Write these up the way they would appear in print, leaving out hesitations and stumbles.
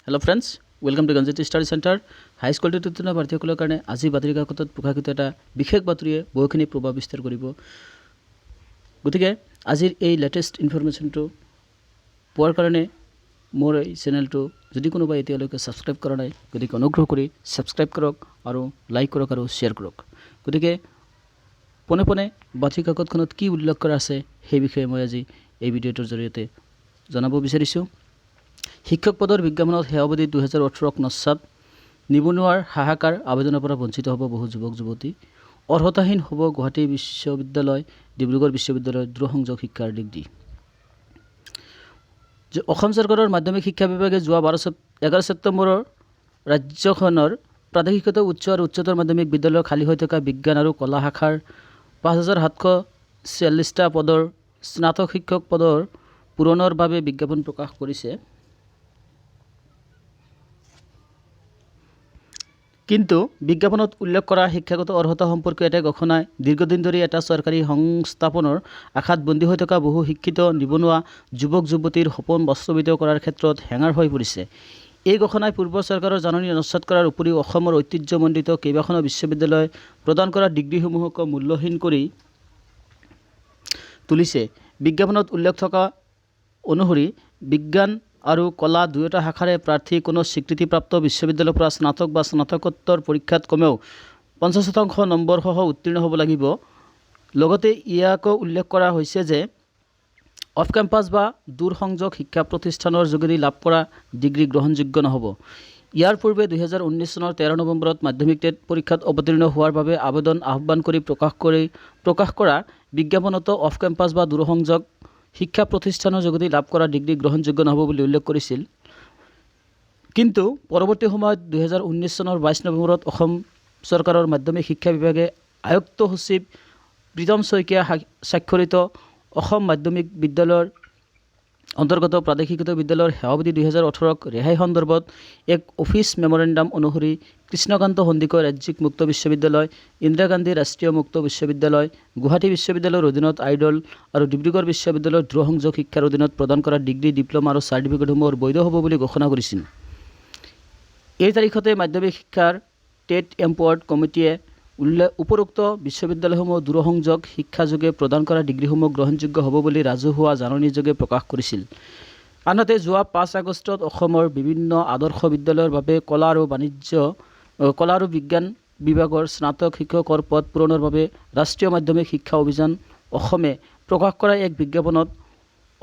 Hello friends, welcome to Gyanjyoti Study Centre. High school উত্তীৰ্ণ প্ৰাৰ্থীসকলৰ কাৰণে আজি বাতৰি কাকতত প্ৰকাশিত এটা বিশেষ বাতৰিয়ে বহুখিনি প্ৰভাৱ বিস্তাৰ কৰিব। গতিকে আজিৰ এই লেটেষ্ট ইনফৰমেশ্যনটো পোৱাৰ কাৰণে মোৰ এই চেনেলটো যদি কোনোবাই এতিয়ালৈকে ছাবস্ক্ৰাইব কৰা নাই, গতিকে অনুগ্ৰহ কৰি ছাবস্ক্ৰাইব কৰক আৰু লাইক কৰক আৰু শ্বেয়াৰ কৰক। গতিকে পোনে পোনে বাতৰি কাকতখনত কি উল্লেখ কৰা আছে, সেই বিষয়ে মই আজি এই ভিডিঅ'টোৰ জৰিয়তে জনাব বিচাৰিছোঁ। শিক্ষক পদৰ বিজ্ঞাপনত সেৱাৱধি 2018ক নস্যাৎ, নিবনুৱাৰ হাহাকাৰ, আবেদনৰ পৰা বঞ্চিত হ'ব বহু যুৱক যুৱতী, অৰ্হতাহীন হ'ব গুৱাহাটী বিশ্ববিদ্যালয়, ডিব্ৰুগড় বিশ্ববিদ্যালয়ৰ দূৰসংযোগ শিক্ষাৰ ডিগ্ৰী। যে অসম চৰকাৰৰ মাধ্যমিক শিক্ষা বিভাগে যোৱা 11 ছেপ্টেম্বৰৰ ৰাজ্যখনৰ প্ৰাদেশিকৃত উচ্চ আৰু উচ্চতৰ মাধ্যমিক বিদ্যালয়ৰ খালী হৈ থকা বিজ্ঞান আৰু কলা শাখাৰ 5746টা পদৰ স্নাতক শিক্ষক পদৰ পূৰণৰ বাবে বিজ্ঞাপন প্ৰকাশ কৰিছে। কিন্তু বিজ্ঞাপনত উল্লেখ কৰা শিক্ষাগত অৰ্হতা সম্পৰ্কীয় এটা ঘোষণাই দীৰ্ঘদিন ধৰি এটা চৰকাৰী সংস্থাপনৰ আশাত বন্দী হৈ থকা বহু শিক্ষিত নিবনুৱা যুৱক যুৱতীৰ সপোন বাস্তৱায়িত কৰাৰ ক্ষেত্ৰত হেঙাৰ হৈ পৰিছে। এই ঘোষণাই পূৰ্বৰ চৰকাৰৰ জাননী নস্যাৎ কৰাৰ উপৰিও অসমৰ ঐতিহ্যমণ্ডিত কেইবাখনো বিশ্ববিদ্যালয়ে প্ৰদান কৰা ডিগ্ৰীসমূহকো মূল্যহীন কৰি তুলিছে। বিজ্ঞাপনত উল্লেখ থকা অনুসৰি বিজ্ঞান আৰু কলা দুয়োটা শাখাৰে প্ৰাৰ্থী কোনো স্বীকৃতিপ্ৰাপ্ত বিশ্ববিদ্যালয়ৰ পৰা স্নাতক বা স্নাতকোত্তৰ পৰীক্ষাত কমেও 50% নম্বৰসহ উত্তীৰ্ণ হ'ব লাগিব। লগতে ইয়াকো উল্লেখ কৰা হৈছে যে অফ কেম্পাছ বা দূৰসংযোগ শিক্ষা প্ৰতিষ্ঠানৰ যোগেদি লাভ কৰা ডিগ্ৰী গ্ৰহণযোগ্য নহ'ব। ইয়াৰ পূৰ্বে 2019 চনৰ 13 নৱেম্বৰত মাধ্যমিক টেট পৰীক্ষাত অৱতীৰ্ণ হোৱাৰ বাবে আবেদন আহ্বান কৰি প্ৰকাশ কৰা বিজ্ঞাপনতো অফ কেম্পাছ বা দূৰসংযোগ শিক্ষা প্ৰতিষ্ঠানৰ যোগেদি লাভ কৰা ডিগ্ৰী গ্ৰহণযোগ্য নহ'ব বুলি উল্লেখ কৰিছিল। কিন্তু পৰৱৰ্তী সময়ত 2019 চনৰ 22 নৱেম্বৰত অসম চৰকাৰৰ মাধ্যমিক শিক্ষা বিভাগে আয়ুক্ত সচিব প্ৰীতম শইকীয়া স্বাক্ষৰিত অসম মাধ্যমিক বিদ্যালয়ৰ অন্তৰ্গত প্ৰাদেশিকৃত বিদ্যালয়ৰ সেৱাৱধি 2018ক ৰেহাই সন্দৰ্ভত এক অফিচ মেমৰেণ্ডাম অনুসৰি কৃষ্ণকান্ত সন্দিকৈ ৰাজ্যিক মুক্ত বিশ্ববিদ্যালয়, ইন্দিৰা গান্ধী ৰাষ্ট্ৰীয় মুক্ত বিশ্ববিদ্যালয়, গুৱাহাটী বিশ্ববিদ্যালয়ৰ অধীনত আইডল আৰু ডিব্ৰুগড় বিশ্ববিদ্যালয়ৰ দূৰসংযোগ শিক্ষাৰ অধীনত প্ৰদান কৰা ডিগ্ৰী, ডিপ্ল'মা আৰু চাৰ্টিফিকেটসমূহৰ বৈধ হ'ব বুলি ঘোষণা কৰিছিল। এই তাৰিখতে মাধ্যমিক শিক্ষাৰ টেট এম্পাৱাৰ্ড কমিটিয়ে উপৰোক্ত বিশ্ববিদ্যালয়সমূহ দূৰসংযোগ শিক্ষাযোগে প্ৰদান কৰা ডিগ্ৰীসমূহ গ্ৰহণযোগ্য হ'ব বুলি ৰাজহুৱা জাননীযোগে প্ৰকাশ কৰিছিল। আনহাতে যোৱা 5 আগষ্টত অসমৰ বিভিন্ন আদৰ্শ বিদ্যালয়ৰ বাবে কলা আৰু বিজ্ঞান বিভাগৰ স্নাতক শিক্ষকৰ পদ পূৰণৰ বাবে ৰাষ্ট্ৰীয় মাধ্যমিক শিক্ষা অভিযান অসমে প্ৰকাশ কৰা এক বিজ্ঞাপনত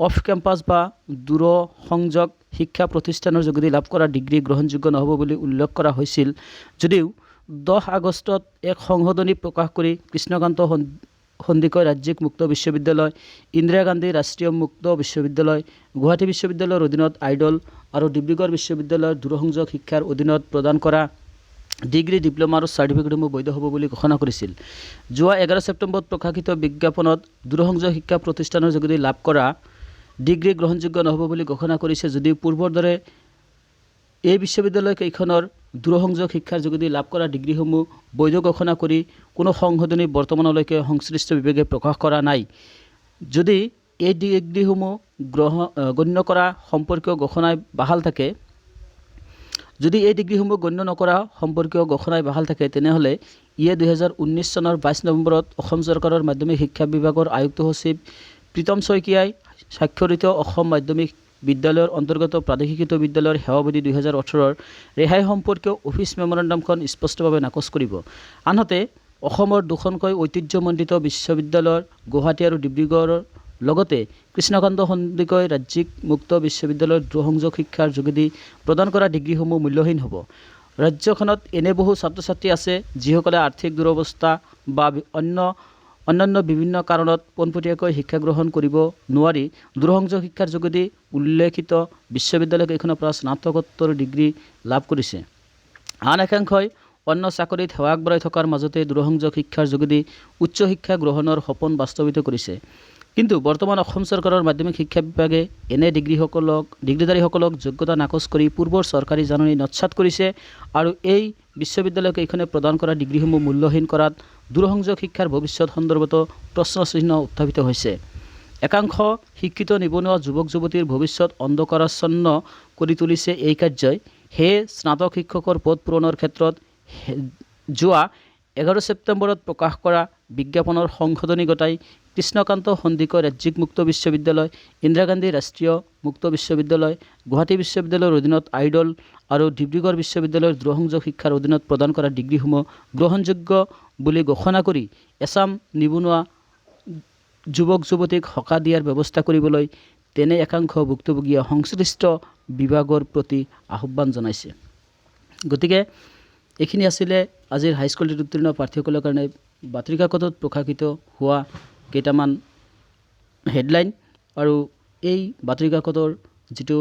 অফ কেম্পাছ বা দূৰসংযোগ শিক্ষা প্ৰতিষ্ঠানৰ যোগেদি লাভ কৰা ডিগ্ৰী গ্ৰহণযোগ্য নহ'ব বুলি উল্লেখ কৰা হৈছিল যদিও 10 আগষ্টত এক সংশোধনী প্ৰকাশ কৰি কৃষ্ণকান্ত সন্দিকৈ ৰাজ্যিক মুক্ত বিশ্ববিদ্যালয়, ইন্দিৰা গান্ধী ৰাষ্ট্ৰীয় মুক্ত বিশ্ববিদ্যালয়, গুৱাহাটী বিশ্ববিদ্যালয়ৰ অধীনত আইডল আৰু ডিব্ৰুগড় বিশ্ববিদ্যালয়ৰ দূৰসংযোগ শিক্ষাৰ অধীনত প্ৰদান কৰা ডিগ্ৰী, ডিপ্ল'মা আৰু চাৰ্টিফিকেটসমূহ বৈধ হ'ব বুলি ঘোষণা কৰিছিল। যোৱা 11 ছেপ্টেম্বৰত প্ৰকাশিত বিজ্ঞাপনত দূৰসংযোগ শিক্ষা প্ৰতিষ্ঠানৰ যোগেদি লাভ কৰা ডিগ্ৰী গ্ৰহণযোগ্য নহ'ব বুলি ঘোষণা কৰিছে যদিও পূৰ্বৰ দৰে এই বিশ্ববিদ্যালয় কেইখনৰ দূৰসংযোগ শিক্ষাৰ যোগেদি লাভ কৰা ডিগ্ৰীসমূহ বৈধ ঘোষণা কৰি কোনো সংশোধনী বৰ্তমানলৈকে সংশ্লিষ্ট বিভাগে প্ৰকাশ কৰা নাই। যদি এই ডিগ্ৰীসমূহ গণ্য কৰা সম্পৰ্কীয় ঘোষণাই বাহাল থাকে, যদি এই ডিগ্ৰীসমূহ গণ্য নকৰা সম্পৰ্কীয় ঘোষণাই বাহাল থাকে, তেনেহ'লে ইয়ে 2019 চনৰ 22 নৱেম্বৰত অসম চৰকাৰৰ মাধ্যমিক শিক্ষা বিভাগৰ আয়ুক্ত সচিব প্ৰীতম শইকীয়াই স্বাক্ষৰিত অসম মাধ্যমিক বিদ্যালয়ৰ অন্তৰ্গত প্ৰাদেশিকৃত বিদ্যালয়ৰ সেৱাৱধি 2018ৰ ৰেহাই সম্পৰ্কীয় অফিচ মেমৰেণ্ডামখন স্পষ্টভাৱে নাকচ কৰিব। আনহাতে অসমৰ দুখনকৈ ঐতিহ্যমণ্ডিত বিশ্ববিদ্যালয়ৰ গুৱাহাটী আৰু ডিব্ৰুগড়ৰ লগতে কৃষ্ণকান্ত সন্দিকৈ ৰাজ্যিক মুক্ত বিশ্ববিদ্যালয়ৰ দূৰসংযোগ শিক্ষাৰ যোগেদি প্ৰদান কৰা ডিগ্ৰীসমূহ মূল্যহীন হ'ব। ৰাজ্যখনত এনে বহু ছাত্ৰ ছাত্ৰী আছে, যিসকলে আৰ্থিক দুৰৱস্থা বা অন্যান্য বিভিন্ন কাৰণত পোনপটীয়াকৈ শিক্ষা গ্ৰহণ কৰিব নোৱাৰি দূৰসংযোগ শিক্ষাৰ যোগেদি উল্লেখিত বিশ্ববিদ্যালয় কেইখনৰ পৰা স্নাতকোত্তৰ ডিগ্ৰী লাভ কৰিছে। আন একাংশই অন্য চাকৰিত সেৱা আগবঢ়াই থকাৰ মাজতে দূৰসংযোগ শিক্ষাৰ যোগেদি উচ্চ শিক্ষা গ্ৰহণৰ সপোন বাস্তৱায়িত কৰিছে। কিন্তু বৰ্তমান অসম চৰকাৰৰ মাধ্যমিক শিক্ষা বিভাগে এনে ডিগ্ৰীধাৰীসকলক যোগ্যতা নাকচ কৰি পূৰ্বৰ চৰকাৰী জাননী নস্যাৎ কৰিছে আৰু এই বিশ্ববিদ্যালয় কেইখনে প্ৰদান কৰা ডিগ্ৰীসমূহ মূল্যহীন কৰাত দূৰসংযোগ শিক্ষাৰ ভৱিষ্যত সন্দৰ্ভতো প্ৰশ্নচিহ্ন উত্থাপিত হৈছে। একাংশ শিক্ষিত নিবনুৱা যুৱক যুৱতীৰ ভৱিষ্যত অন্ধকাৰাচ্ছন্ন কৰি তুলিছে এই কাৰ্যই। সেয়ে স্নাতক শিক্ষকৰ পদ পূৰণৰ ক্ষেত্ৰত যোৱা 11 ছেপ্টেম্বৰত প্ৰকাশ কৰা বিজ্ঞাপনৰ সংশোধনী ঘটাই কৃষ্ণকান্ত সন্দিকৈ ৰাজ্যিক মুক্ত বিশ্ববিদ্যালয়, ইন্দিৰা গান্ধী ৰাষ্ট্ৰীয় মুক্ত বিশ্ববিদ্যালয়, গুৱাহাটী বিশ্ববিদ্যালয়ৰ অধীনত আইডল আৰু ডিব্ৰুগড় বিশ্ববিদ্যালয়ৰ দূৰসংযোগ শিক্ষাৰ অধীনত প্ৰদান কৰা ডিগ্ৰীসমূহ গ্ৰহণযোগ্য বুলি ঘোষণা কৰি এচাম নিবনুৱা যুৱক যুৱতীক সকাহ দিয়াৰ ব্যৱস্থা কৰিবলৈ তেনে একাংশ ভুক্তভোগীয়ে সংশ্লিষ্ট বিভাগৰ প্ৰতি আহ্বান জনাইছে। গতিকে এইখিনি আছিলে আজিৰ হাইস্কুল উত্তীৰ্ণ প্ৰাৰ্থীসকলৰ কাৰণে বাতৰি কাকতত প্ৰকাশিত হোৱা কেইটামান হেডলাইন। আৰু এই বাতৰি কাকতৰ যিটো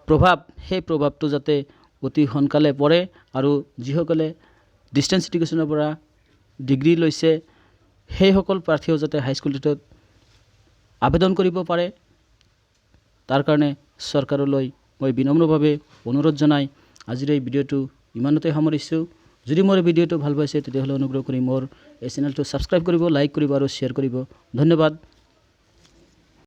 প্ৰভাৱ, সেই প্ৰভাৱটো যাতে অতি সোনকালে পৰে আৰু যিসকলে ডিষ্টেঞ্চ এডুকেশ্যনৰ পৰা ডিগ্ৰী লৈছে, সেইসকল প্ৰাৰ্থীয়েও যাতে হাইস্কুল টেটত আবেদন কৰিব পাৰে, তাৰ কাৰণে চৰকাৰলৈ মই বিনম্ৰভাৱে অনুৰোধ জনাই আজিৰ এই ভিডিঅ'টো ইমানতে সামৰিছোঁ। যদি মোৰ ভিডিঅ'টো ভাল পাইছে, তেতিয়াহ'লে অনুগ্ৰহ কৰি মোৰ এই চেনেলটো ছাবস্ক্ৰাইব কৰিব, লাইক কৰিব আৰু শ্বেয়াৰ কৰিব। ধন্যবাদ।